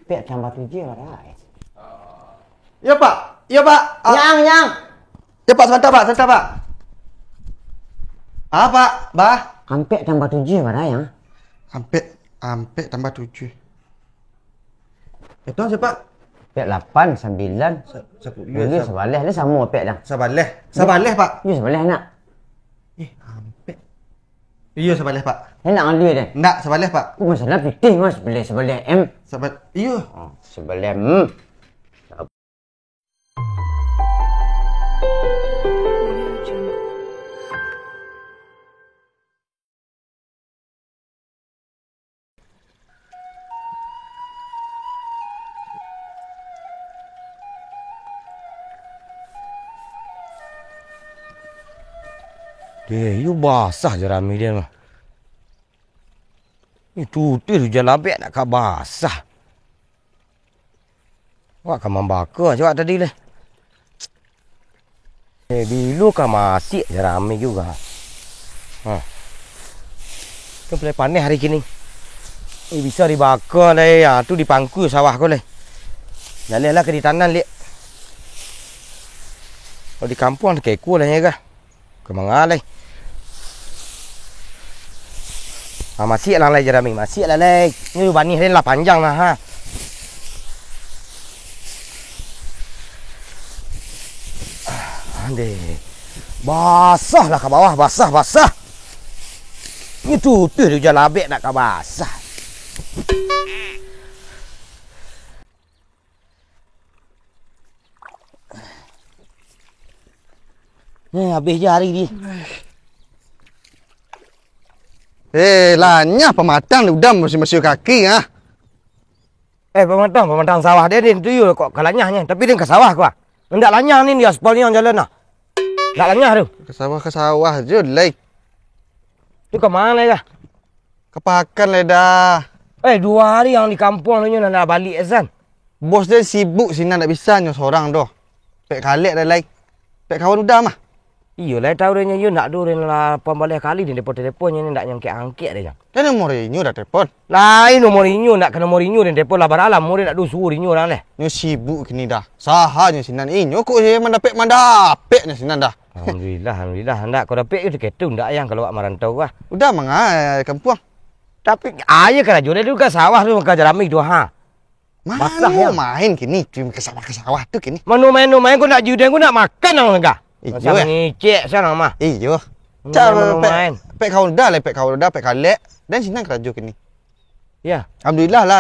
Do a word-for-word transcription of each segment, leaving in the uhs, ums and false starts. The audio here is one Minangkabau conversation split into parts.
Ampek tambah tujuah bara? Yo, Pak. Yo, Pak. Ah. Nyang, nyang. Yo, Pak, sabanta, Pak, sabanta, Pak. Ah, Pak, bah. Ampek tambah tujuah bara, Nyang? Ampek, ampek tambah tujuah. Itu sia, Pak? Ampek lapan, sambilan. Sa-, sapuluah, Jadi sa- sabaleh, lah samo ampek dah. Sabaleh. Sabaleh, Pak. Iyo, sabaleh nak. Eh, ampek. Iyo, sabaleh, Pak. Enak ngalih deh. Ndak, sabaleh, Pak. Kok masalah pitih, Mas? Sabaleh, sabaleh M. Sabal-, iyo. Oh, sabaleh M. Deh, iyo basah jarami den mah. Itu tu ujan labek nak ka basah. Wak ka mambaka jo wak tadi leh. Eh, bilo ka masiak jarami juo. Ha. Tu mulai paneh hari kini. Eh, bisa dibaka lai, ha, tu dipangku sawah ko lai. Jaleh lah ka ditanam liak. Kalau di kampuang keko lah nyo kah. Ka manga lai. Ah, masiak lah lai jarami, masiak lah lai. Ni banih den lah panjang lah, ha. Andeh. Basah lah ka bawah, basah, basah. Itu tu ujan labek nak ka basah. Eh, habis je hari ni. Eh, lanyah pamatang udah masih-masih kaki, ah. Eh, pamatang, pamatang sawah dia, dia tu yo kok ka lanyahnyo, tapi dia ka sawah ko, ah. Ndak lanyah ni, di aspal ni yang jalan, ah. Ndak lanyah tu. Ka sawah, ka sawah je, lai. Tu ka ma lai kah? Ka pakan lai dah. Eh, duo hari yang di kampuang tu nyo nak baliak, San. Bos den sibuk sinan, ndak bisa nyo sorang doh. Pek kalek dah lai. Pek kawan udah mah. Iyo lai, tau deh nyo, iyo ndak ado deh lah, pambaleh kali deh telepon-telepon nyo ni ndak nyangkek-angkek deh, Jang. Kan nomor inyo dah telepon. Lain nomor inyo, ndak ka nomor inyo deh telepon lah, baralah nomor deh ndak ado suruh inyo urang leh. Nyo sibuk kini dah. Saha nyo sinan, inyo kok je mandapek-mandapek nyo sinan dah. Alhamdulillah, alhamdulillah. Ndak, kau dapek itu ketu ndak yang kalau wak marantau kah? Udah manga kampuang. Tapi ayo karajo deh tu ka sawah tu, ka jarami tu, ha. Mano main kini, cuy, ka sawah, ka sawah tu kini. Mano main, no main, kau nak judeng, kau nak makan nang lega. Iyo, eh. Ngicek sana mah. Iyo. Mano main, mano main. Pek kau dah lah, pek kau dah, pek kalek. Dan sinan karajo kini. Ya. Alhamdulillah lah,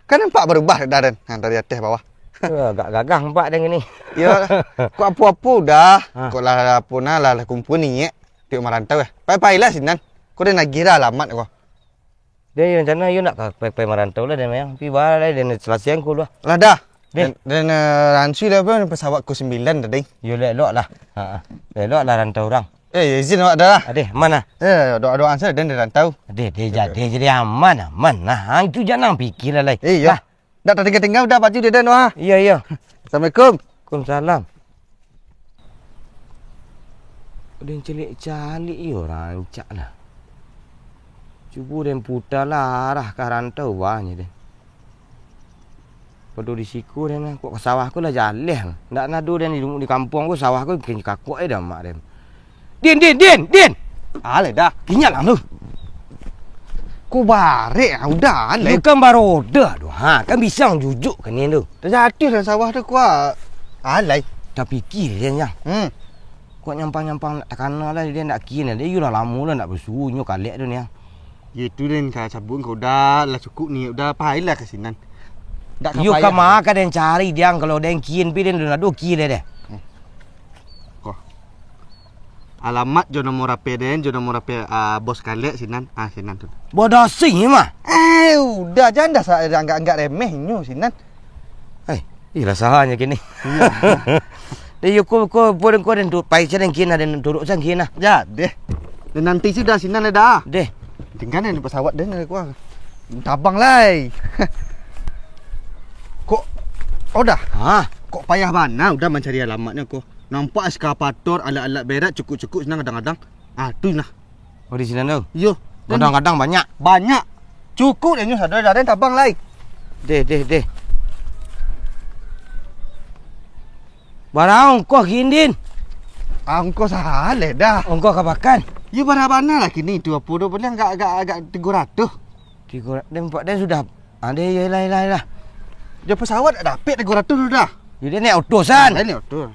kan nampak barubah dah, Dan. Ha, dari ateh bawah. Yo, agak gagah nampak den kini. Yo, kok apo-apo dah. Ha. Kok lah apo nah, lah, lah kumpul ni, nyek. Tiok marantau, eh. Pai-pailah sinan. Kau dah nagih dah alamat kau. Deh, rencana iyo nak ka pai, pai marantau lah, deh, mayang. Tapi baa lah, deh, selesai angku lah. Lah dah. Deh. Dan, dan, eh, ransui lah, apa, pesawat ko sembilan tadi. Yo, elok-elok lah. Ha, ha. Elok lah rantau urang. Eh, izin awak dah lah. Adeh, aman lah. Eh, doa-doa sajo dan di rantau. Adeh, deh, jadi, jadi aman, aman lah. Ha, itu jangan pikir lah, lai. Eh, iyo. Lah. Dah tatingga-tingga dah baju dia dan doa. Iyo, iyo. Assalamualaikum. Waalaikumsalam. Den caliak-caliak iyo rancak lah. Cubo den puta lah arah ka rantau banyo den. Pado di siko den lah, kok ka sawah ko lah jaleh. Ndak nado den di, di kampuang ko, sawah ko kakok e dah mak den. Din, Din, Din, Din! Alai dah. Kinyal lah tu. Ko barek ah, udah alai. Bukan baroda tu. Ha, kan bisa jujuk kan ni tu. Tajatuah dalam sawah tu, kuat. Alai. Tapikia den, Jang. Hmm. Kok nyampang-nyampang ndak takana lah, den ndak kin lah. Den iyo lah lamo lah ndak basuo nyo kalek tu ni, Jang. Yo itu den ka sabuik ko, udah lah cukuik ni, udah pailah ka sinan. Ndak ka payah. Iyo ka ma ka den cari, Jang, kalau den kin pi den ado kin deh. Hmm. Ko. Alamat jo nomor H P den, jo nomor H P, ah, bos kalek sinan. Ah, sinan tu. Badasi mah. Eh, udah, jan dah sa-, anggak-anggak remeh inyo sinan. Eh, ilah sahanyo kini. Iyo. Deh, yo ko, ko, pun ko den tu, pai sinan kini, den turuk sinan kini. Ya, deh. Den nanti sudah sinan dah. Deh. Tingga den pesawat den ko. Tabang lai. Kok, oh dah. Ha? Kok payah bana udah mancari alamatnyo ko. Nampak eskavator, alat-alat berat, cukuik-cukuik sinan kadang-kadang. Ah, tu nah. Oh, di sinan tu? Iyo. Kadang-kadang banyak. Banyak. Cukuik inyo sado dah, den tabang lai. Deh, deh, deh. Bara ongkoh kini, Din? Ah, ongkoh sahaleh dah. Ongkoh ka pakan? Yo, bara bana lah kini tu, apo tu, paling agak, agak, agak tigo ratuih. Tigo ra-, den, Pak, den sudah. Ah, den, yo lah, yo lah, yo lah. Jo pesawat dak dapek tigo ratuih tu dah. Yo, den naik oto san. Ah, naik oto.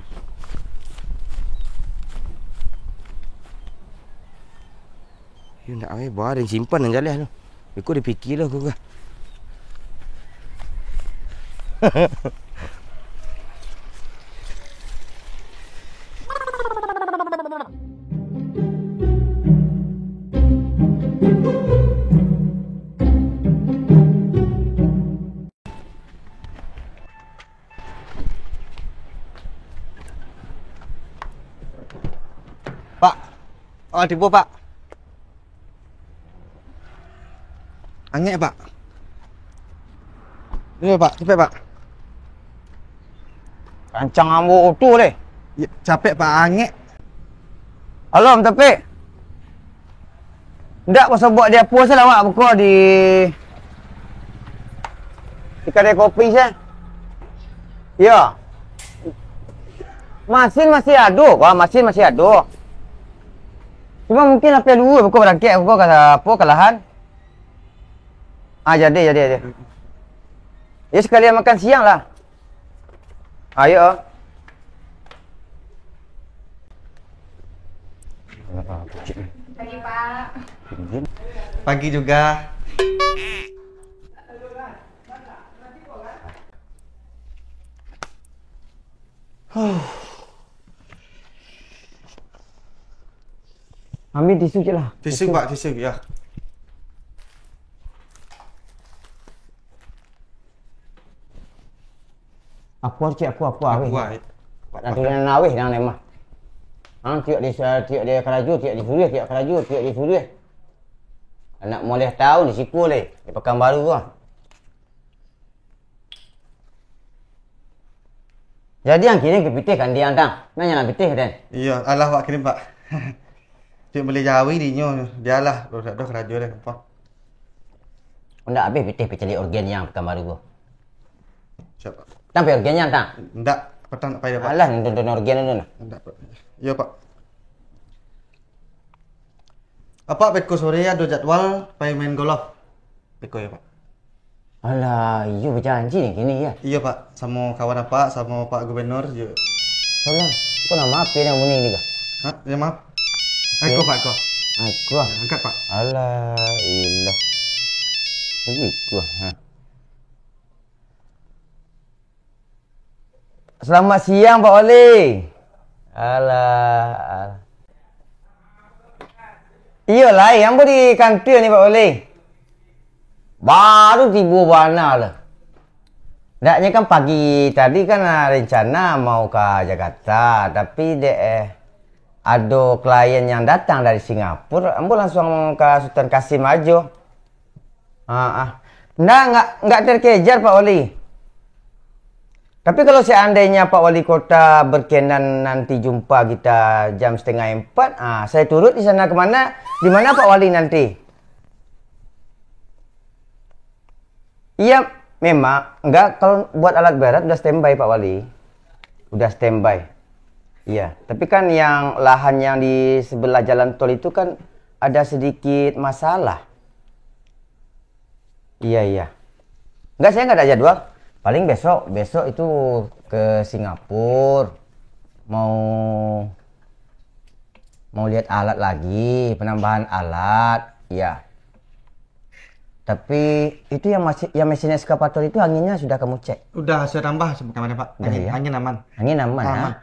Yo, ndak, eh, bara den simpan nan jaleh tu. Iko dipikia lah ko ka. Pak, ah, tibo, Pak. Angek, Pak. Iyo, Pak. Capek, Pak. Kancang ambo tu leh. Yo, capek, Pak. Angek. Alom, tapi. Ndak basobok di apo salah awak buko di, di kadai kopi se. Iyo. Masin masih ado, Pak. Masin masih ado. Cuma mungkin lah perlu buko barangkek, buko ka, apo, ka lahan. Ah, jadi, jadi, jadi. Ya, sekalian makan siang lah. Ayo. Pagi, Pak. Pagi juga. Huh. Ambil tisu cik lah. Tisu, Pak, tisu, ya. Aku, cik, aku, aku, aweh. Aku, aweh. Nak turunan aweh, nang lemah. Hang, tiok di, tiok di karajo, tiok di suruh, tiok karajo, tiok di suruh. Anak moleh tahu di siku leh, di Pekanbaru tu. Jadi, ang kirim ka pitih ka Andiang, Tang? Nan nyalang pitih, Den? Iyo, alah, wak kirim, Pak. Cik bali jawi dinyo, bialah, dak ado karajo deh, apa. Ndak abih pitih picaliak urgen yang Pekanbaru ko. Siap, Pak. Tang pai urgen yang, Tang? Ndak, patang ndak pai deh, Pak. Alah, nonton urgen tu nah. Ndak, Pak. Iyo, Pak. Apak beko sore ado jadwal pai main golf. Beko yo, Pak. Alah, iyo bajanji ni kini ya. Iyo, Pak, samo kawan apak, samo Pak Gubernur, yo. Alah, ko namo apo nan bunyi ni kah? Hah? Yo, maaf. Oke. Aiko, Pak, aiko. Aiko. Angkat, Pak. Alah, ilah. Aiko, ha. Selamat siang, Pak Wali. Alah, alah. Iyo lai, ambo di kantua ni, Pak Wali. Baru tibo bana lah. Ndaknyo kan pagi tadi kan, ah, rencana mau ka Jakarta, tapi dek, eh, ado klien yang datang dari Singapura, ambo langsuang ka Sutan Kasim ajo. Ah, ah. Ndak, nggak, nggak terkejar, Pak Wali. Tapi kalau seandainya Pak Wali Kota berkenan nanti jumpa kita jam setengah empat, ah, saya turut di sana ke mana, di mana Pak Wali nanti? Iya, memang. Enggak, kalau buat alat berat udah standby, Pak Wali. Udah standby. Iya, tapi kan yang lahan yang di sebelah jalan tol itu kan ada sedikit masalah. Iya, iya. Enggak, saya enggak ada jadwal. Paling besok, besok itu ke Singapura. Mau, mau lihat alat lagi, penambahan alat. Iya. Tapi itu yang masih, yang mesin ekskavator itu anginnya sudah kamu cek? Udah saya tambah sama kemarin, Pak. Udah, angin, ya? Angin aman. Angin aman, ya? Aman.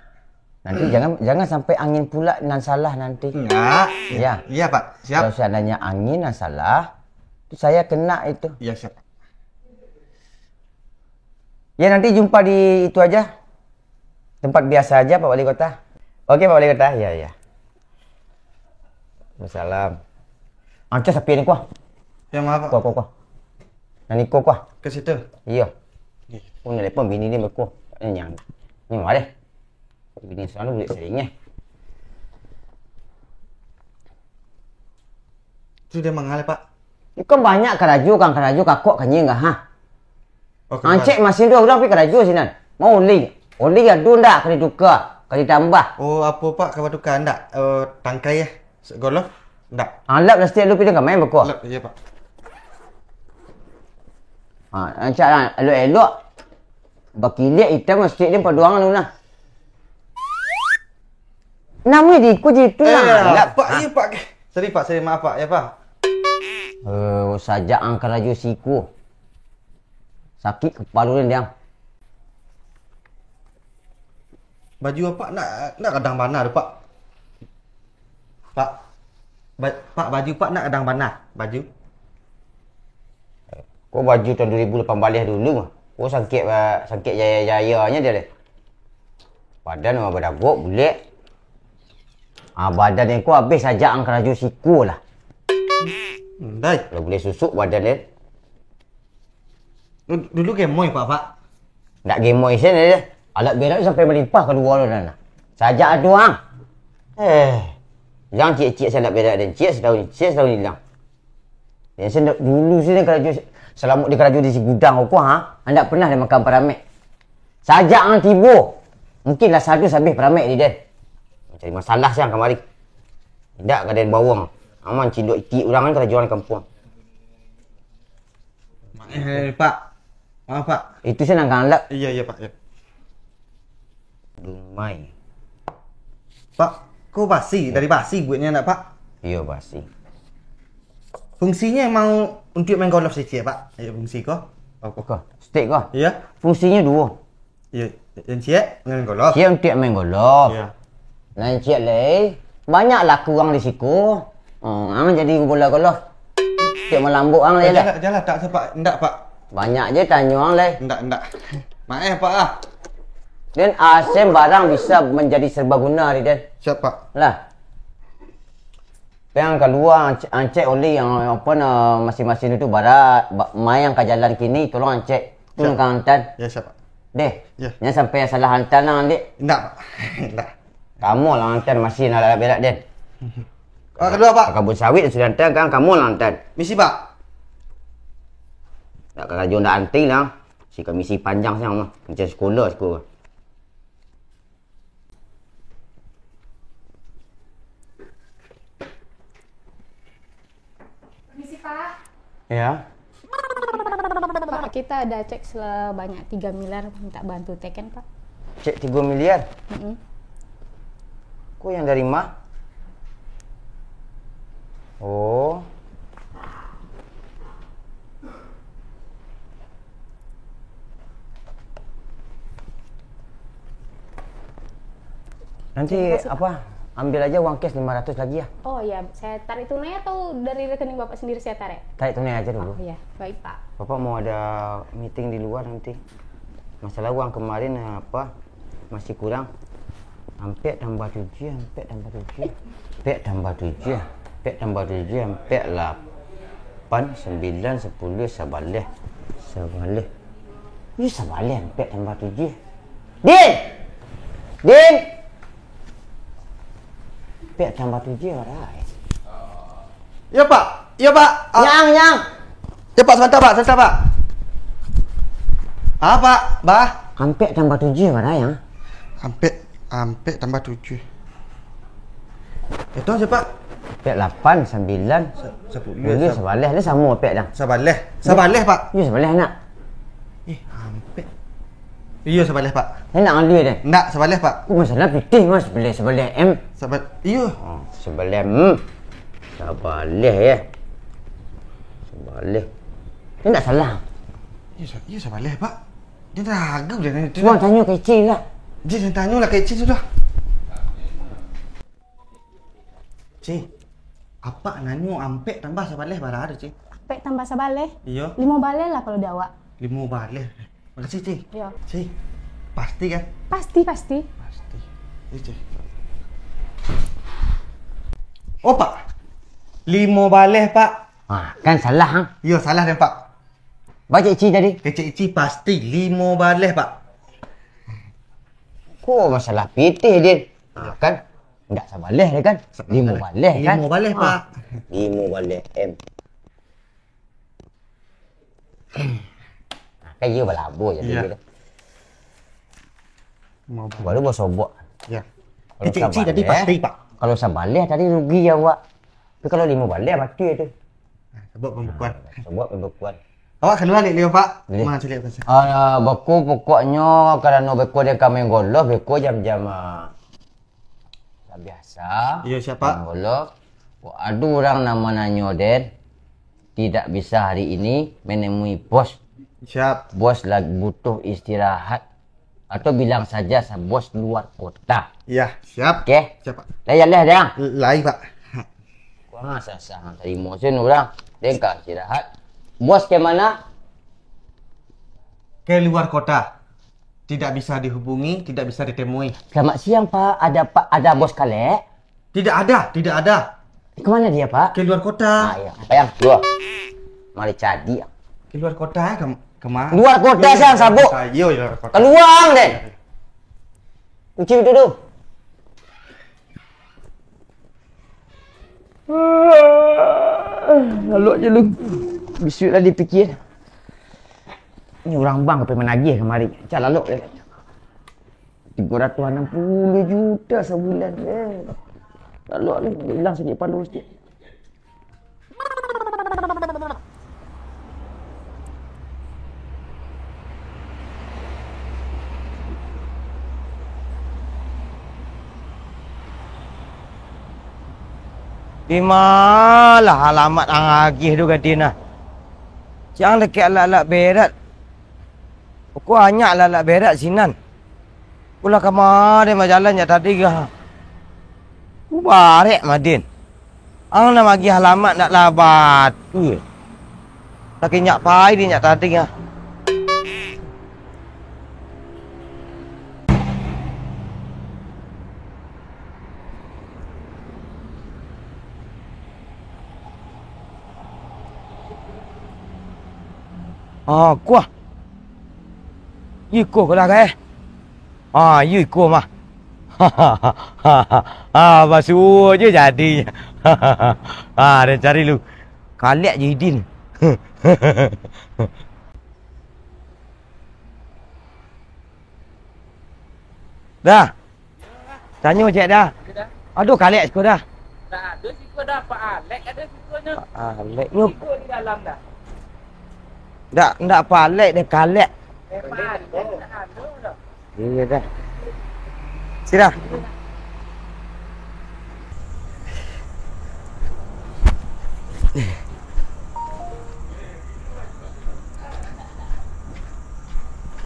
Nanti jangan, jangan sampai angin pula nan salah nanti. Enggak. Ya. Iya, Pak. Siap. Kalau seandainya angin nan salah, itu saya kena itu. Iya, siap. Ya, nanti jumpa di itu aja. Tempat biasa aja, Pak Wali Kota. Oke, Pak Wali Kota. Ya, ya. Wassalam. Ancah sapi ni, kuah. Yang mana, Pak? Kuah, kuah, kuah. Nan iko, kuah. Ke situ? Iya. Iya. Oh, nelpon bini ni, beko. Ini yang, ini mana deh? Bini selalu bulik sering, eh. Tu dia mangalih, Pak. Ikam banyak karajo, kang karajo, kakok kanyang kah, ha? Oh, keluar. Ancek masin tu, urang pi karajo sinan. Mau ulih. Oli ado ndak ka dituka, ka ditambah? Oh, apo, Pak, ka batuka ndak? Eh, tangkai, eh, golf? Ndak. Alap lah satiok lu piliah ka main beko. Alap, iyo, Pak. Ha, rancak lah, elok-elok. Bakiliak itam masjid ni paduangan tu nah. Namuah di iko jitu nah. Eh, Pak, iyo, Pak. Sorry, Pak. Sorry, maaf, Pak. Yo, Pak. Eh, sajak ang karajo siko. Sakik kapalo ni, Diang. Baju apak nak, nak kadang bana tu, Pak. Pak, ba-, Pak, baju Pak nak kadang bana, baju. Ko baju tahun dua ribu lapan baleh dulu mah. Ko sangkek, sangkek jaya-jayanyo dia leh. Badan mah badagok, bulek. Ah, badan ko abih sajak ang karajo siko lah. Ndai. Lah bulek susuk badan dia. Du-, dulu gemoi, Pak, Pak. Ndak gemoi sen aja. Alat berak sampai malimpah kaluar tu nah. Sajak tu ang. Eh. Jan ciek-ciek alat berak den. Ciek sataun, ciek sataun ilang. Yang sen dulu sen karajo, salamo di karajo di si gudang ko, ha? Ndak pernah den makan paramek. Sajak ang tibo. Mungkin lah sadu sabih paramek di den. Cari masalah siang kamari. Ndak ka den bawang. Aman cindok itik urang kan karajo di kampuang. Maaf, eh, Pak. Maaf, Pak. Itu sen ang galak. Iyo, iyo, Pak. Iyo. Dumai. Pak, ko basi? Dari basi buatnya ndak, Pak? Iyo, basi. Fungsinyo emang untuak main golf sajo, Pak? Iyo, fungsi ko? Ko, stick ko? Iyo. Fungsinyo duo. Iyo, yang ciek main golf. Ciek untuak main golf. Iyo. Nan ciek lai, banyak laku ang di siko. Oh, ang jadi bola golf. Ciek malambok ang lai lah. Janlah, janlah, tak sempat. Ndak, Pak. Banyak je tanyo ang lai. Ndak, ndak. Maaf, Pak, ah. Den, asem barang bisa manjadi serbaguna, Riden. Siap, Pak. Lah. Pai ang kalua, ang cek, ang cek oli yang, apa, na, masing-masing tu bara, ba-, mai ang ka jalan kini, tolong ang cek. Tu. Siap. Ka antan. Ya, siap, Pak. Deh. Ya. Jan sampai salah antan ang, dek. Indak, Pak. Indak. Kamu lah antan masih nak berak, den. Ah, kalua, Pak. Kabun sawit sudah antan, kan kamu lah antan. Misi, Pak. Nak karajo ndak anti lah. Si kamisi panjang siang mah. Macam sekolah, sekolah. Permisi, Pak. Ya. Pak, kita ada cek sebanyak tiga miliar, minta bantu teken, Pak. Cek tiga miliar? Mm-mm. Kok yang dari mah? Oh. Nanti, terima kasih, Pak, apa, ambil aja uang cash lima ratus lagi ya. Oh iya, saya tarik tunai atau dari rekening Bapak sendiri saya tarik? Tarik tunai aja dulu. Oh iya, baik, Pak. Bapak mau ada meeting di luar nanti. Masalah uang kemarin, apa, masih kurang. Ampek tambah tujuah, ampek tambah tujuah. Ampek tambah tujuah, ampek tambah tujuah, ampek lapan, sambilan, sapuluah, sabaleh. Sabaleh. Ih, sabaleh ampek tambah tujuah. Din! Din! Ampek tambah tujuah bara, eh? Iyo, Pak. Iyo, Pak. Ah. Nyang, nyang. Iyo, Pak, sabanta, Pak, sabanta, Pak. Ah, Pak, bah. Ampek tambah tujuah bara, nyang? Ampek, ampek tambah tujuah. Itu aja, Pak. Ampek lapan, sambilan. Sa-, sapuluah, boleh sab-, sabaleh. Ni samo ampek dah. Sabaleh. Sabaleh, Pak. Iyo, sabaleh nak. Eh, ampek. Iyo, sabaleh, Pak. Ni nak ngalih deh. Ndak, sabaleh, Pak. Kok masalah pitih, Mas? Sabaleh, sabaleh M. Sabal-, iyo. Oh, sabaleh M. Sabaleh, ya. Sabaleh. Ni ndak salah. Iyo, sa-, iyo, sabaleh, Pak. Dia dah ragu dah ni. Cubo tanyo ka Ici lah. Dia dah tanyo lah ka Ici tu dah. Ci, apak nanyo ampek tambah sabaleh bara tu, Ci? Ampek tambah sabaleh? Iyo. Limo baleh lah kalau di awak. Limo baleh. Makasih, Ci. Iyo. Ci, pasti kan? Pasti, pasti. Pasti. Iyo, Ci. Oh, Pak. Limo baleh, Pak. Ah, kan salah, ha? Iyo, salah deh, Pak. Ba cek Ici tadi? Kecek Ici pasti limo baleh, Pak. Kok masalah pitih, Din? Ah, kan? Ndak sabaleh deh, kan? Sa-, limo baleh, kan? Limo baleh, ah, Pak. Limo baleh M. Nah, kan iyo balabo jadi. Iyo. Gitu. Baru basobok. Ya. Kalau Kecil-kecil tadi sabaleh, pasti, Pak. Kalau sabaleh tadi rugi awak. Tapi kalau limo baleh, batua tu. Ah, sobok pambukuan. Ah, sobok pambukuan. Awak kalua liak-liak, Pak. Boleh. Ma, caliak, Pak. Ah, beko pokoknyo karano beko den ka main golof, beko jam-jam, ah, biasa. Iyo, siap, Pak. Main golof. Kok ado urang namo nanyo den, tidak bisa hari ini menemui bos. Siap. Bos lagi butuh istirahat. Atau bilang saja sa-, bos luar kota. Iya, siap. Oke? Siap, Pak. Lai jaleh, Dang? Lai, Pak. Kurang sah-sah tarimo sen urang. Den ka istirahat. Bos ke mana? Ke luar kota. Tidak bisa dihubungi, tidak bisa ditemui. Selamat siang, Pak. Ada Pak, ada Bos Kalek? Tidak ada, tidak ada. Eh, kemana dia, Pak? Ke luar kota. Ah, iya. Bayang, dua. Mari cadi. Ke luar kota, ke, ke ma-, Luar kota, Iya, siang luar sabuk. Kota. Iyo, luar kota. Keluar, den. Kunci pintu tu. Lalok je lu. Bisuak lah dipikia. Ni urang bank ka pai managih kamari. Cak lalok je. Tigo ratuih anam puluah juta sabulan, eh. Lalu, lalu, ilang sakik palu sikit. Di ma lah alamat ang agih tu, gadin ah? Cik ang dakek alat-alat berat. Pokok anyak lah alat berat sinan. Kulah kama den bajalan jak tadi gah. Ku barek mah den. Ang nan magiah alamat ndak lah batua. Sakinyak pai den jak tadi gah. Ah, kuah. Iko ko lah, eh. Ah, iyo iko mah. Ah, basuo je jadi. Ah, den cari lu. Kalek je Idin. Dah. Tanyo cek dah. Ado kalek siko dah. Dah ado siko dah, Pak Alek ado sikonyo. Pak Alek nyo. Siko di dalam dah. Ndak, ndak Pak Alek deh, kalek. Eh, Pak Alek dah ado dah. Iyo dah. Sirah.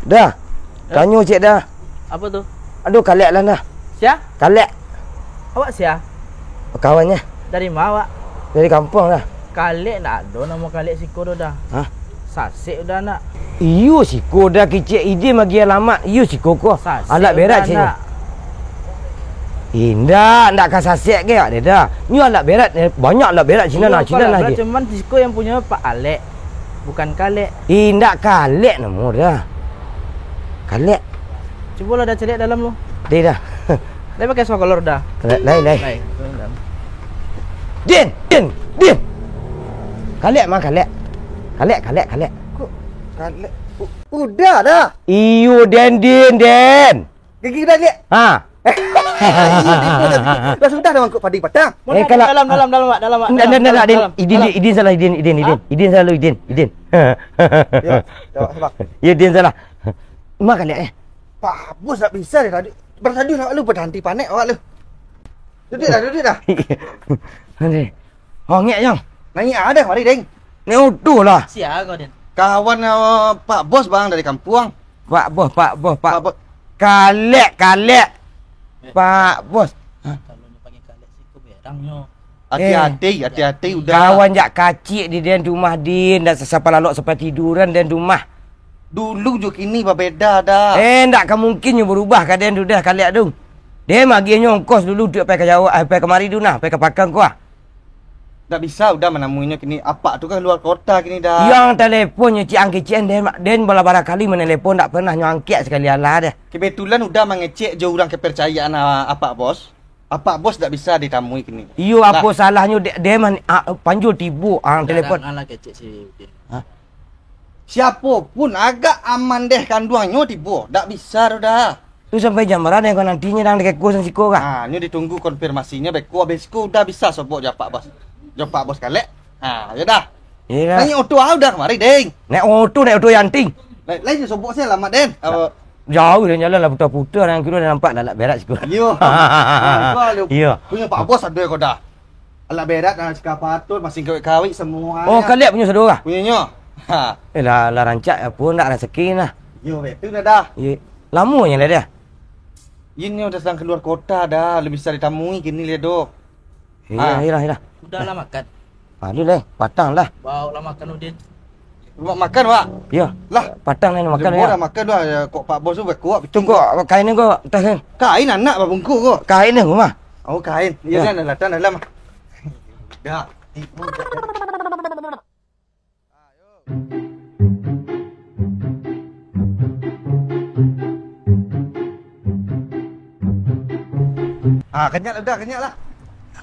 Dah. Eh? Tanyo cek dah. Apo tu? Aduh, kalek lah dah. Sia? Kalek. Awak sia? Kawannya. Dari ma awak? Dari kampuang dah. Kalek ndak ado namo kalek siko tu dah. Hah? Sasek udah nak. Iyo siko dah kicik ide magi alamat. Iyo siko ko. Sasek alat berat udah sini. Nak. Indak, ndak ka sasek ke awak deh dah. Nyo alat berat, eh, banyak alat berat Cina. Iyo, nah, Cina kalau lah berat, je. Cuman siko yang punyo Pak Alek, bukan kalek. Indak kalek namo dah. Kalek. Cubolah dah caliak dalam tu. Deh dah. Lai pakai sofa kolor dah. Lai, lai, lai. Lai, turun dalam. Din, Din, Din. Kalek mah, kalek. Kalek, kalek, kalek. Kok kalek? U-, udah dah. Iyo, Den, Din, Den. Gigi udah, Lek? Ha. Iyo, Din, udah, Din. Dah sudah dah mangkuk padi patang. Eh, kalau dalam, dalam, dalam, Wak, dalam, Wak. Ndak, dalam, ndak, ndak, dalam, Din. Idin, dalam. Idin salah, Idin, Idin, Idin. Ha? Idin salah, Idin, Idin. Yo, yo, sabar. Iyo, Din salah. Mah kalek, eh? Pak Bos tak bisa deh tadi. Bertadi lah lu, berhenti panek awak lu. Duduk dah, duduk dah. Nanti. Oh, ngek, Jang. Naiak ada mari, Ding. Ni utuh lah. Sia kau, Din? Kawan, eh, Pak Bos, Bang, dari kampuang. Pak Bos, Pak Bos, Pak. Pak Bos. Kalek, kalek. Eh. Pak Bos. Hah? Kalau nyo panggil kalek siko berang nyo. Hati-hati, eh, hati-hati, udah. Kawan jak kacik di den rumah, Din, ndak sasapa lalok sampai tiduran den rumah. Dulu jo kini babeda dah. Eh, ndak ka mungkin nyo barubah ka den tu dah, kalek tu. Den magiah nyo ongkos dulu, duit pai ka Jawa, eh, pai kamari tu nah, pai ka Pakang ko ah. Ndak bisa udah manamuinyo kini, apak tu kan luar kota kini dah. Yang telepon nyo ciang kician den, den bala-bala kali manelepon, ndak pernah nyo angkek sakali alah deh. Kebetulan udah mangecek jo urang kepercayaan, ah, apak bos. Apak bos ndak bisa ditamui kini. Iyo, lah. Apo salahnyo de-, de-, man-, ah, panjul tibo, ah, telepon. Dah, dah, alah kecek si Udin. Hah? Siapo pun agak aman deh kanduangnyo tibo. Ndak bisa doh dah. Tu sampai jam bara den ko nantinyo dang dikeko san siko kah? Ha, nyo ditunggu konfirmasinyo beko, abih siko udah bisa sobok jo Pak Bos. Jo Pak Bos kalek. Ha, yo dah. Iyo dah. Naiak oto ah udah kamari, Ding. Naiak oto, naiak oto Yanti. Lai, lai sobok se alamat den. Apo? Jauah den jalan lah, puta-puta, nan kiro dah nampak lah, lah berak siko. Iyo. Iyo. Punyo Pak Bos ado ko dah. Alat berat, alat eskavator, masin kawik-kawik, semua. Oh, kalek punyo sadonyo? Punyonyo. Ha. Eh, lah, lah rancak apo ndak rasaki nah. Yo, betul dah dah. Iyo. Lamonyo lah dah. Inyo dah sadang kaluar kota dah, lah bisa ditamui kini lah doh. Iyo, iyo, iyo. Udah lah makan. Aduh lah, patang lah. Bawa lah makan, Udin. Rumah makan, Wak? Iyo. Lah, patang lah makan. Dah makan dah. Kok Pak Bos tu bakuak. Tu kok kain ni kok, tas ni. Kain anak babungkuih kok. Kain ni rumah. Oh, kain. Iyo, dah, dah, dah, dah. Dah. Ah, kenyang lah, udah kenyang lah.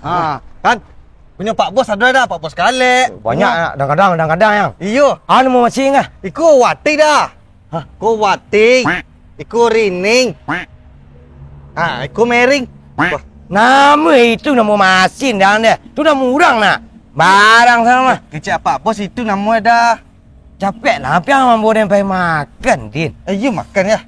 Ah, kan? Punyo Pak Bos ado dah, Pak Bos kalek. Banyak, kadang-kadang, kadang-kadang, yang. Iyo. Anu mau masih ngah? Iko Wati dah. Hah? Ko Wati. Iko Rining. Ah, iko Mering. Wah. Namo itu namo masin dah, dah. Tu namo urang nak. Barang samo mah. Kecek Pak Bos itu namo dah. Capek lah, apo yang mambawa den pai makan, Din? Eh, iyo makan ya.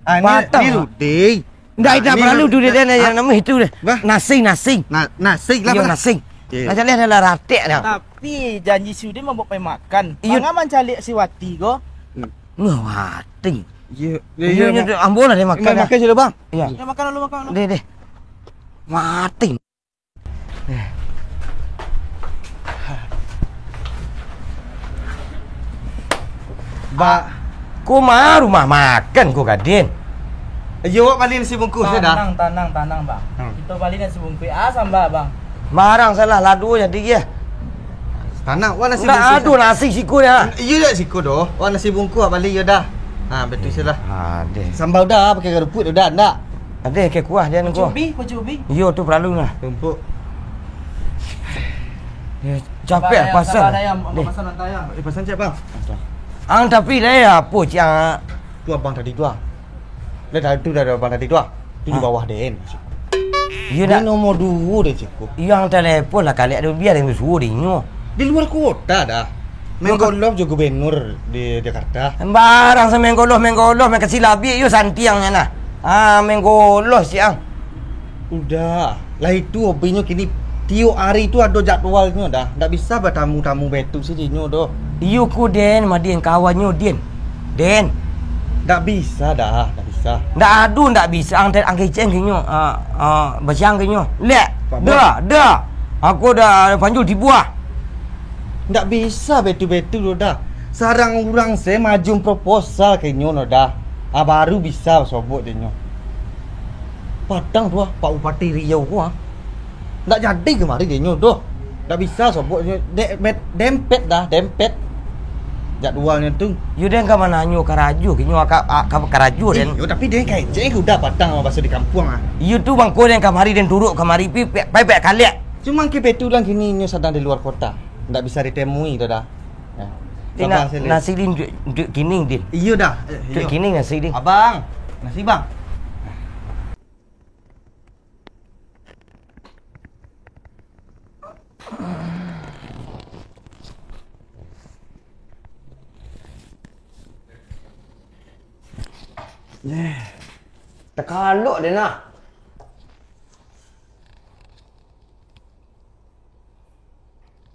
Ah, ni, ni Rudi. Ndak, ah, indak paralu tu, den, yang namo itu deh. Bah? Nasi, nasi. Na-, nasi lah. Iyo, nasi. Iyo. Lah, jaleh dah lah ratek dah. Tapi janji si Udin mambawa pai makan. Iyo. Manga mancaliak si Wati ko? Hmm. Wah, Wati. Iyo, iyo, iyo, iyo, ambo lah dia makan. Makan sudah, Bang. Iyo. Ya, makan dulu, makan dulu. Deh, deh. Wati. Ba- Ko ma rumah makan ko, Gadin? Iyo, awak bali nasi bungkus dah. Tanang, tanang, tanang, Bang. Hmm. Kito bali nasi bungkus. Ah, samba, Bang. Barang salah lado jadi ye. Tanang, wak nasi bungkus. Ndak ado nasi siko dah. Iyo, dak siko doh. Wak nasi bungkus, wak bali yo dah. Ha, betul salah. Ha, deh. Samba udah, pakai karupuik udah, ndak? Ado ke kuah jan ko. Pucuk ubi, pucuk ubi. Iyo, tu paralu nah. Tumpuk. Yo, capek lah pasang. Deh. Pasang ayam, pasang ayam. Eh, pasang cek, Bang. Ang tapi lah ya, apo cik ang? Tu abang tadi tu ah. Lah tadi tu dah ada abang tadi tu ah. Tu di bawah den. Iyo nak. Nomor duo deh cik ko. Iyo ang telepon lah kaliak tu, biar yang suruh deh nyo. Di luar kota dah. Menggolos jo gubernur di Jakarta. Sembarang sa menggolos, menggolos, main kasilabi, iyo santiangnyo nah. Ah, menggolos siang. Udah, lah itu hobinyo kini. Tiok ari tu ado jadwalnyo dah. Ndak bisa batamu-tamu baitu sadinyo doh. Iyo ko den, madian kawannyo den. Den. Ndak bisa dah, ndak bisa. Ndak ado, ndak bisa. Ang, ang kecek kinyo, ah, ah, basiang kinyo. Lek, dah, dah. Aku dah panjul tibuah. Ndak bisa betu-betu tu dah. Sarang urang se majun proposal ka inyo no dah. Ah, baru bisa sobok dek inyo. Padang tu ah, Pak Bupati Riau ko ah. Ndak jadi kamari dek inyo doh. Ndak bisa sobok inyo. De-, met-, dempet dah, dempet. Jadwalnyo tu. Yo den ka mananyo karajo, ka inyo ka, ka, karajo den. Yo, tapi den kecek udah Padang baso di kampuang ah. Iyo tu bangko den kamari den turuk kamari pi, pe-, pai pek kaliak. Cuma kebetulan kini inyo sadang di luar kota. Ndak bisa ditemui tu dah. Ya. Ina, nasi din, duk, duk kining din. Iyo dah. Eh, duk kining nasi din. Abang, nasi bang. Takalok deh nah.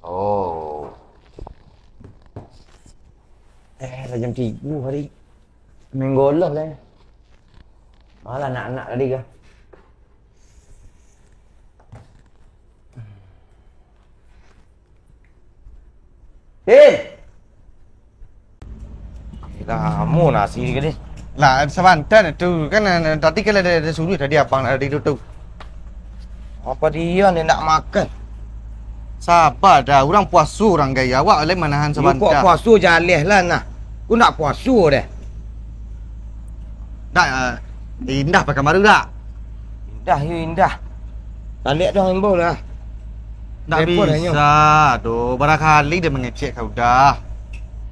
Oh. Eh, lah jam tigo hari. Main golf lah. Malah anak-anak tadi kah? Din! Lamo nasi tadi. Lah, sabanta tu kan, eh, tadi kan ado, ado suruah tadi abang nak tadi tu. Apo dio ni nak makan? Saba dah, urang puaso urang gai. Awak lai manahan sabanta. Kok puaso jaleh lah nah. Ku nak puaso deh. Dak, eh, indah pakai maru dak? Indah yo indah. Talek dah imbau lah. Ndak bisa doh, barangkali dia mangecek ka udah.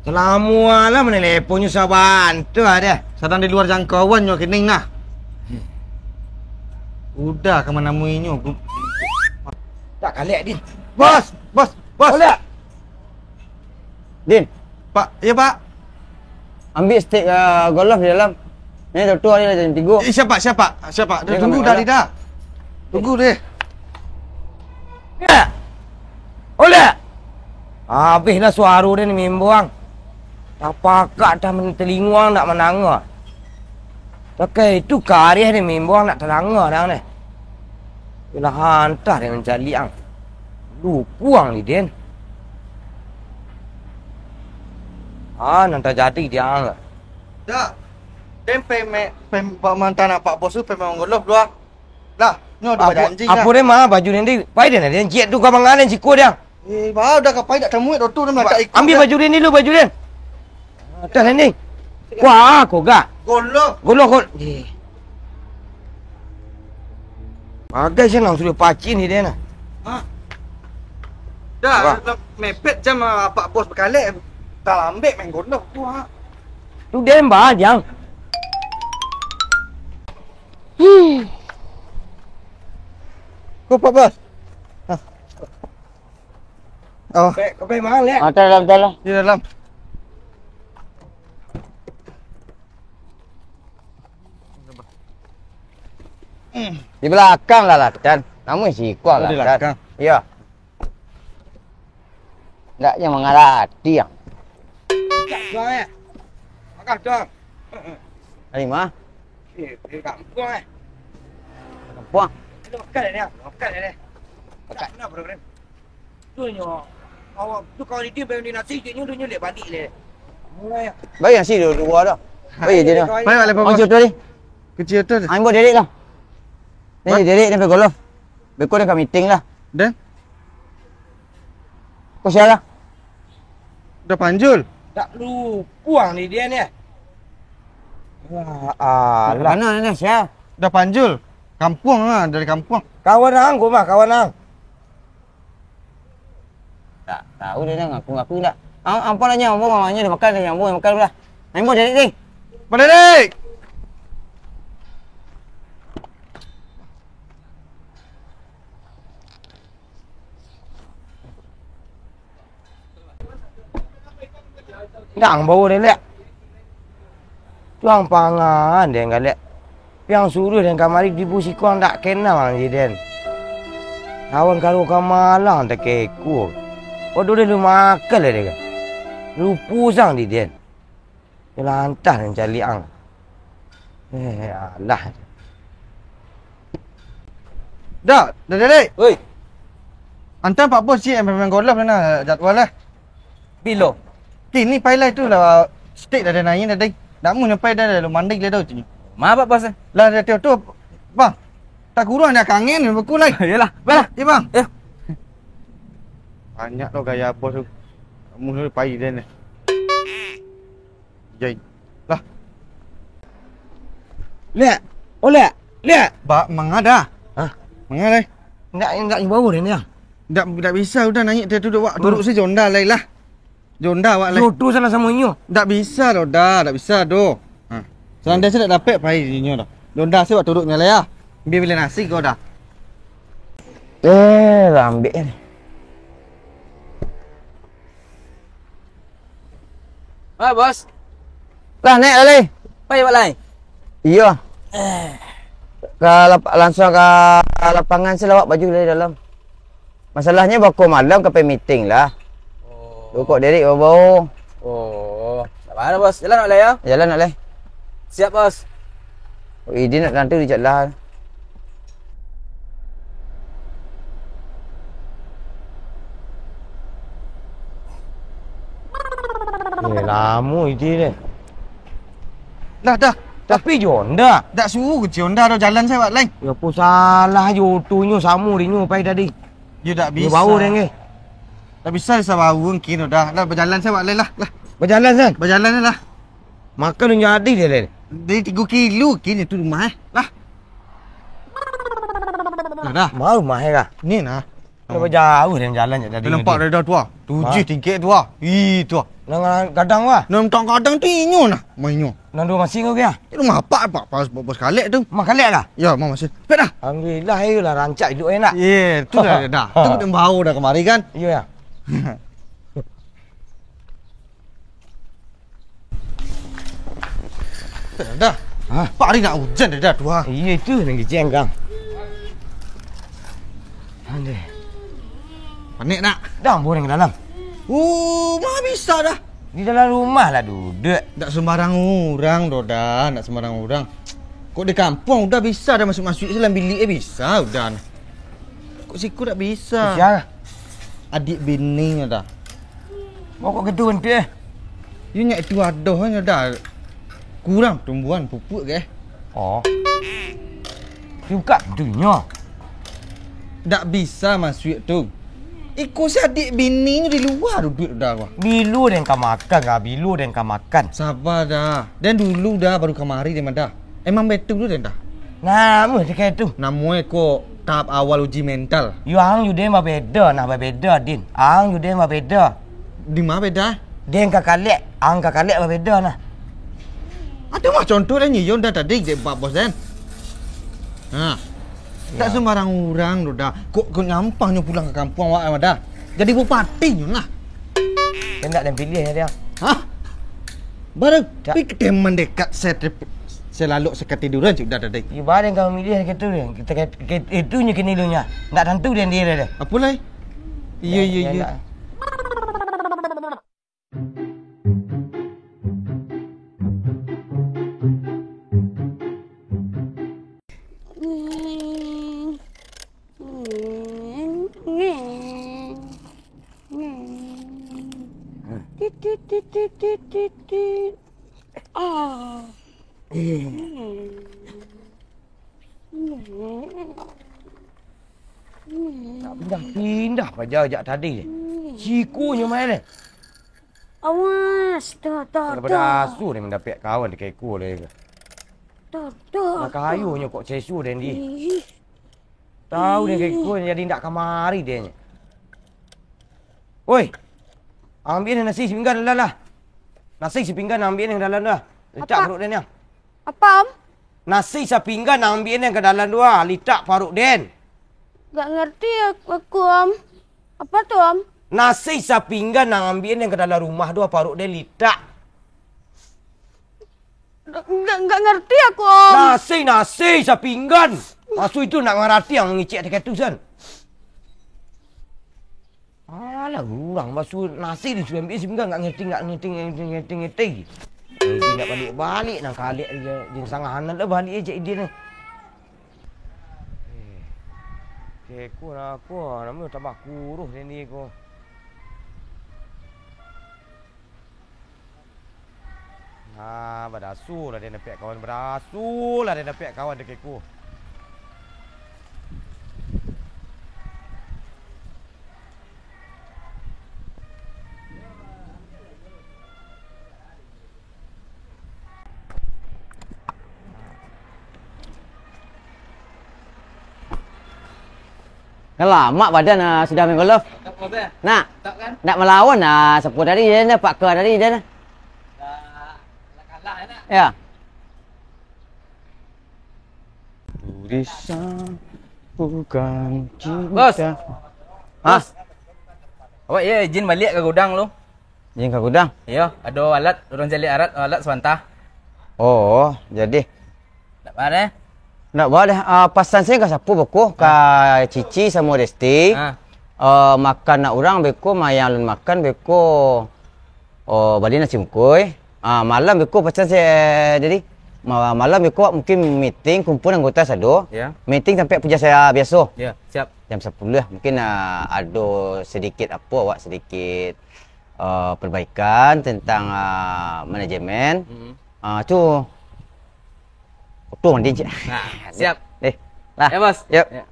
Salamo lah maneleponnyo sabanta deh. Sadang di luar jangkauannyo kini nah. Uda ka manamuinyo. Gu- Tak kalek, Din. Bos, bos, bos. Kalek. Din. Pak, ya, Pak. Ambiak stik, ah, golf di dalam. Ni, tu, tu, ni lah jam tigo. Eh, siapa, siapa? Siapa? Dia tunggu dah, dah. Tunggu deh. Ya. Oleh. Habislah suaro dia ni mimbuang. Tapakak dah men-, telingo ang nak mandanga. Pakai itu kareh ni mimbuang nak tadanga dah ni. Iyolah antah dia mancaliak ang. Lupo ang ni, Den. Ah, nan tajadi di ang. Dah. Den pai me-, pai ba-, manta nak Pak Bos tu pai mangoloh dulu ah. Lah, nyo ado bajanji lah. Apo den mah baju den di? Pai den, den ciek tu ka mangalan siko den. Eh, bah, udah ka pai dak tamuik doh tu, den malacak iko. Ambiak baju den dulu, baju den. Dah, den, den. Wah, kogah. Goloh. Goloh, gol-, eh. Bagai senang sudah pacin ni den nah. Ha? Dah, mepet jam, ah, Pak Bos bakalek. Talambek main goloh tu, ha. Tu den, bah, jang. Ko, Pak Bos. Ah. Oh. Bek, kau bek mana, Lek? Ah, dalam, dalam. Di dalam. Di belakang lah, Latan. Namun siko, oh, di Latan. Belakang. Iya. Ndak je mangarati, yang. Buang, eh. Makan, dong. Dari mana? Eh, dari kampuang, eh. Kampuang? Itu makan, eh, dia. Makan, eh, dia. Makan. Kenapa, bro, bro? Tu nyo, awak tu kawan dia, bayar nasi, dia nyo, dia nyo, dia balik, dia. Mulai, ya. Baik nasi dua, dua dah. Baik je dah. Baik, balik, Pak Bos. Kecil tu. Ambo derek lah. Ni derek, ni pergi golf. Beko dah ka meeting lah. Den? Ko sia lah? Dah Panjul? Dak lupo ang ni dia ni. Wah, alah. Mana ni sia? Dah Panjul. Kampuang lah, dari kampuang. Kawan ang ko mah, kawan ang. Tak tahu dia ni, ngaku-ngaku dak. Am-, ampo lah nyo, ambo mamaknyo dah makan, dah ambo makan lah. Ambo jadi ni. Balik! Ndak, ang bawa den, Lek. Tu ang pangan den, Lek. Piang suruah den kamari di busi ko ang dak kenal ang je den. Awan kalu ka malang takeko. Waduh, den lu makan lah den. Lupo sang di den. Yo lantah nan caliak ang. Eh, alah. Dak, dah, dah, dek. Oi. Antan Pak Bos ciek main golf lah nah, jadwal lah. Bilo? Kini pai lah itu lah, stik dah, dah naik dah, dek. Dak mau nyampai dah, dah mandi lah dah tu. Ma Pak Bos, eh? Lah, dah tu, tu, bang. Tak kurang dah kangen, beku lah. Iyalah, baiklah. Ya, bang. Ya. Banyak lo gaya bos tu. Kamu tu pai dah ni. Jai. Lah. Lek. Oh, Lek. Lek. Ba, manga dah. Hah? Manga dah. Ndak, ndak bau dah ni, ah. Ndak, ndak bisa udah naik dia duduk, wak. Duduk saja onda lai lah. Jonda awak lai. Jodoh salah samo inyo. Ndak bisa doh, dah, ndak bisa doh. Ha. Seandai se ndak dapek pai inyo dah. Jonda se wak turuk nyo lai, ah. Ambiak bilik nasi ko dah. Eh, lambek ni. Ah, bos. Lah, naik lah, Lai. Pai, Pak Lai? Iyo. Eh. Ka lap-, langsuang ka lapangan se lah, wak baju dari dalam. Masalahnyo, bako malam ka pai meeting lah. Oh. Rokok derek bao-bao. Oh. Tak apa, bos. Jalan, Pak Lai, ya? Jalan, Pak Lai. Siap, bos. Oh, Idin nak nanti di jalan. Eh, lamo Idin ni. Dah, dah, dah. Tapi jo Honda. Dak suruh kecil Honda dah jalan se, Pak Lai. Ya, apo salah jo otonyo samo dinyo pai tadi. Yo, dak bisa. Yo, bau deh, nge. Dak bisa, bisa bau mungkin udah. Lah, bajalan se, Pak Lai, lah, lah. Bajalan se? Bajalan lah. Makan udah jadi deh, Lai. Dari tigo kilo kini tu rumah, eh. Lah. Lah, dah. Mau rumah, eh, kah? Ni nah. Berapa jauh deh jalan jak tadi? Nampak dah tu, ah. Tujuh tiket tu, ah. Ih, tu, ah. Nang gadang, wah. Nang gadang tu inyo nah, mainyo. Nan duo masin ko, Kiang? Itu rumah apak, apak, pas bos kalek tu. Rumah kalek lah? Yo, rumah masin. Pek dah. Alhamdulillah, yo lah rancak iduik enak. Ye, tu dah, dah. Tu kito bawa dah kamari kan? Iyo, ya. Pek dah. Hah? Pak, hari nak hujan dah, dah tu, ha. Iyo, itu nan kicik, Kang. Aduh. Panek nak? Dah, ambo urang ka dalam. Oh, ma bisa dah. Di dalam rumah lah duduak. Ndak sembarang urang doh, dah. Ndak sembarang urang. Kok di kampuang udah bisa dah masuak-masuak dalam bilik, eh, bisa udah. Kok siko ndak bisa? Sia? Adik bininyo dah. Kok gitu bentuk, eh? Yo nyak itu adoh nyo dah. Kurang tumbuhan pupuk ke? Oh. Buka pintunyo. Ndak bisa masuak tu. Iko si adik bininyo di lua duduak dah, wah. Bilo den ka makan, ka bilo den ka makan. Saba dah. Den dulu dah, baru kamari den mah dah. Emang betul tu den dah? Namuah cakap tu. Namuah ko tahap awal uji mental. Yo ang jo den babeda, nah babeda, Din. Ang jo den babeda. Di ma beda? Den ka kalek, ang ka kalek babeda nah. Ado mah contoh den, iyo dah tadi dek Pak Bos den. Ha. Tak sembarang urang tu dah. Kok, kok nyampang nyo pulang ka kampuang awak mah dah. Jadi bupati nyo lah. Indak den piliah nyo dia. Hah? Baru pi kito mandekat se-, selalok sakatiduran cik dah tadi. Iyo, baru den ka mamiliah gitu den. Kita, kita, itu nyo kini lu nya. Ndak tantu den dia deh. Apo lai? Iyo, iyo, iyo. Ah. Nak pindah-pindah paja jak tadi. Sikonyo main eh. Awas, dah, dah, dah. Badasu ni mandapek kawan di keko le. Dah, dah. Lah kayo nyo kok sesu den di. Ih. Tahu den keko jadi ndak kamari den. Oi. Ambiak ni nasi sapinggan lah lah. Nasi sapinggan ambiak ni dalam dah. Litak perut den ni. Apa, Om? Nasi sapinggan ambiak ni ka dalam tu ah, litak paruik den. Gak ngerti aku, aku, Om. Apa tu, Om? Nasi sapinggan nan ambiak ni ka dalam rumah tu ah, paruik den litak. Gak, gak ngerti aku, Om. Nasi, nasi sapinggan. Maksud itu nak ngarati yang ngicik ati katusan. Alah, urang baso nasi disuruah ambiak, si Mingga ndak ngerti, ndak ngerti, ndak ngerti, ndak ngerti. Ndak baliak-baliak, nang kalek je, jin sangah anak lah baliak je dia ni. Eh, keko nak aku, namonyo tambah kuruih dia ni ko. Ah, badaso lah dia dapek kawan, badaso lah dia dapek kawan dek keko. Kan lamak badan, ah, sudah main golf. Mantap, Bos, eh? Nak? Mantap, kan? Nak melawan, ah, siapa tadi dia ni, Pak Ke tadi dia ni. Dah, dah kalah, ya, nak? Ya. Tulisan bukan cinta. Bos. Hah? Bos. Awak ya izin baliak ka gudang lu? Izin ka gudang? Iyo, ado alat, urang caliak alat, alat sabanta. Oh, jadi. Ndak baa doh? Ndak baa doh. Ah, pasan sajo ka sapo beko? Ka Cici samo Desti. Ah. Ah, makan nak urang beko, mayang alun makan beko. Oh, bali nasi bungkuih. Ah, malam beko pasan sajo, jadi. Ma-, malam beko mungkin meeting, kumpul anggota sado. Ya. Meeting sampai pukul sa-, biaso. Ya, siap. Jam sapuluah lah. Mungkin, ah, ado sedikit apo awak sedikit eh, perbaikan tentang, eh, manajemen. Mm-mm. Ah, tu. Oto mandi, cik. Nah, siap. Eh, lah. Ya, Bos. Yuk. Ya.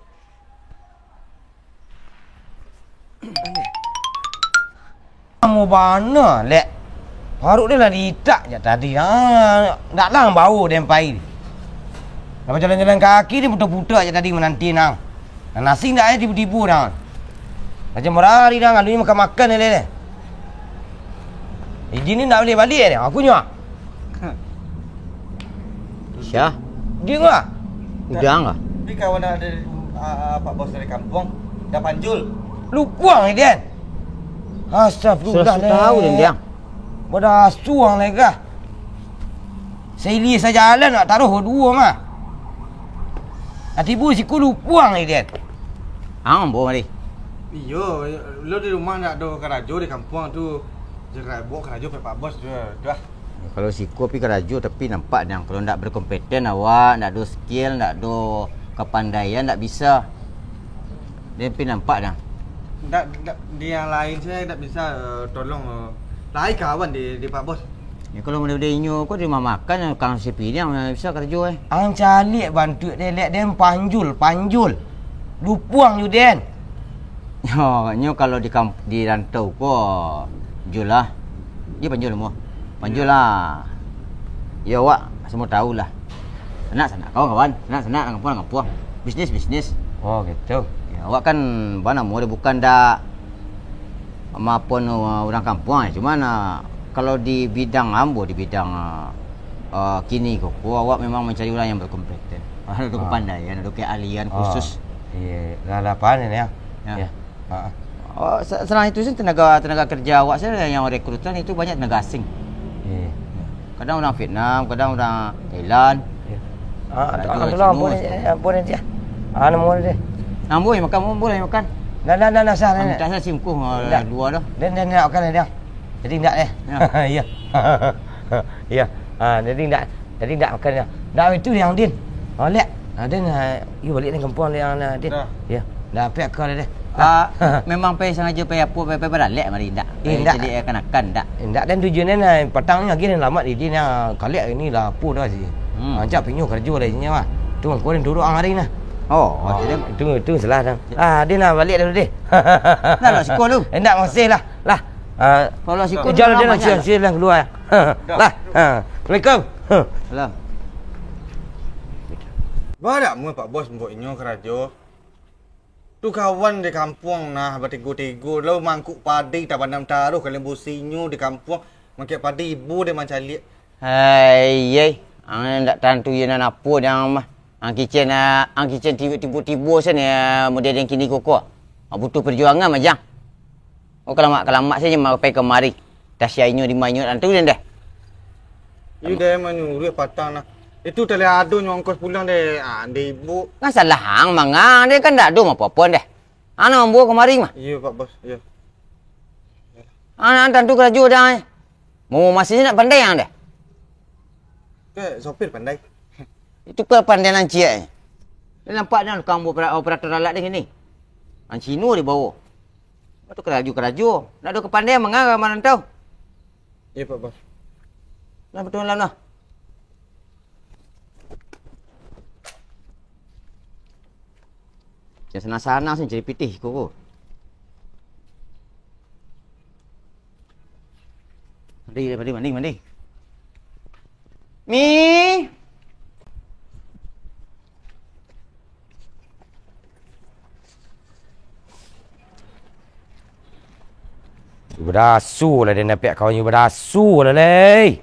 Lamo bana, lek. Paruik den lah diitak jak tadi. Ah, ndak lah bawo den pai. Lah bajalan-jalan kaki, den puta-puta jak tadi mananti nang. Nah, nasi ndak ado tibo-tibo nang. Macam barari nang, alun makan-makan lai. Ijin ni ndak baliak-baliak ni, aku nyo. Syah? Dia mah. Udang lah. Tapi kawan ada, ah, Pak Bos dari kampung, dah panjul. Lupuang, Dian. Astagfirullah. Sudah tahu, Dian. Bodoh asuang lai kah. Saili sajalan nak taruh dua mah. Ati bu siku lupuang, Dian. Ang bo mari. Iyo, lo di rumah ndak ado karajo di kampuang tu. Jangan buat karajo pek Pak Bos tu, tu ah. Kalau siko pi karajo, tapi nampak dang, kalau ndak berkompeten awak, ndak ado skill, ndak ado kapandaian, ndak bisa. Den pi nampak dang. Ndak, ndak, di yang lain saya ndak bisa, eh, tolong, eh, lai kawan di, di Pak Bos. Ya, kalau model inyo ko di rumah makan, kang si piliang bisa karajo, eh. Ang caliak bantuak deh, lek den panjul, panjul. Lupuang ju den. Yo, nyo kalau di kamp-, di rantau ko, jul lah. Dia panjul semua. Panjul lah. Yo, awak semua tahu lah. Sanak, sanak kawan-kawan, sanak, sanak kampuang, kampuang. Bisnis, bisnis. Oh, gitu. Ya, awak kan, apa namo dia, bukan dak maafkan urang kampuang, cuman, ah, kalau di bidang ambo, di bidang, ah, ah, kini ko, ko awak memang mencari urang yang berkompeten. Ado kepandaian, ado keahlian khusus. Iya, lah, lah, paham ni, ya. Ya. Ya. Ha. Oh, se-, selain itu sih, tenaga, tenaga kerja awak sih yang rekrutan itu banyak tenaga asing. Iya. Kadang urang Vietnam, kadang urang Thailand. Iya. Ah, kadang tu, urang Cina. Ampun, ampun, ampun, ya. Ah, namo dia. Ambo yang makan, ambo lah yang makan. Dah, dah, dah, dah, sah, dah. Minta saya singkuh, ah, dua dah. Dah, dah, dah, makan dah. Jadi ndak, eh? Ya. Iya. Iya. Ah, jadi ndak, jadi ndak makan dah. Dah itu yang Din. Oh, lek. Ah, Din, ah, you balik ni kampung, Din, ah, Din. Dah. Ya. Dah, apo kau dah, Din? Ah, memang pai sangajo pai apo, pai, pai baralek mari, ndak? Eh, pai ndak. Cari kanakan, ndak? Eh, ndak, dan tujuan ni, nah, patang ni lagi ni lamak di, di ni, ah, kaliak ni lah, apo dah sih. Hmm. Ah, cak pinyo karajo lah isinya, mah. Tu mangko ni turun ang hari nah. Oh, oh, jadi itu, itu salah dah. Ah, Din lah balik dah dulu, Din. Nah, nak sekolah lu. Eh, ndak, masih lah. Lah. Ah, kalau sekolah jalan lu dia nak banyak siang, lah. Siang lah keluar. Dah. Lah. Ah. Assalamualaikum. Salam. Badak mun Pak Bos mambuek inyo karajo. Tu kawan di kampuang nah, batigo-tigo, lalu mangkuk padi, tabanam taruh, kalian businyo di kampuang, mangkuk padi ibu dia mancaliak. Hai, yei, ang ndak tantu iyo nan apo dang mah. Ang kicen, ah, ang kicen tibo-tibo sen, ah, model den kini ko ko. Ah, butuh perjuangan mah, Jang. Oh, kalamak-kalamak saja mah pai kamari. Tasiak inyo di mainyo tantu den deh. Iyo deh, manyuruah patang nah. Itu tadi ado nyo ongkos pulang deh, ah, deh ibu. Kan salah ang mangang deh, kan ndak ado apo-apo deh. Ang nan mambawa kamari mah. Iyo, Pak Bos, iyo. Ang nan tantu karajo dang, eh. Mau masih nak pandai ang deh. Ke sopir pandai. Itu kapandaian ang ciek, eh. Dia nampak dang tukang opera-, operator alat deh kini. Ang Cino dibawa. Batu karajo-karajo. Ndak ado kapandaian mangang ka marantau. Iyo, Pak Bos. Nah, betul lah, nah. Jan sanang-sanang sen cari pitih ko, ko. Mandi, mandi, mandi, mandi. Mi. Badaso lah den dapek kawan, badaso lah lai.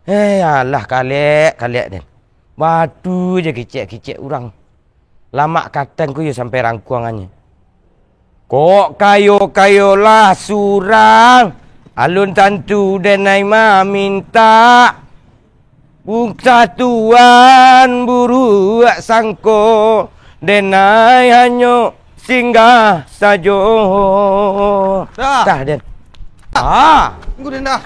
Eh, alah, kalek, kalek den. Batu je kicek-kicek urang. Lamak katang ko yo sampai rangkuangannyo. Kok kayo-kayolah surang, alun tantu denai mamintak. Bungkah tuan buruak sangko, denai hanyo singgah sajo. Dah. Dah, Den. Ah. Tunggu, Den, dah.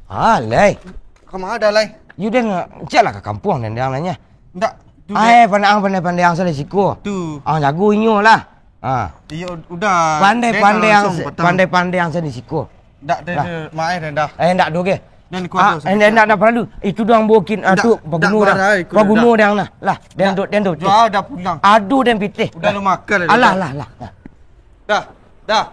Ah, lai. Ka ma dah, lai? Yu, Den, ceklah ka kampuang, Den, Den, nanya. Ndak, tu, Ai, dek. Pandai ang, pandai-pandai ang sana siko. Tu. Ang jago inyo lah. Ha. Iyo, udah. Pandai-pandai ang, pandai-pandai ang sana siko. Ndak, dek, lah. Dek, maaf, dek, dah. Eh, ndak doh, ge. Dan kuat. Ah, ndak, ndak, ndak paralu. Itu doang bokin, ah, ndak, tu, ndak, paguno dah. Paguno dah, nah. Lah, den tu, den tu. Jual dah pulang. Aduh, den pitih. Udah lu makan dah. Alah, lah, lah, lah. Dah, dah.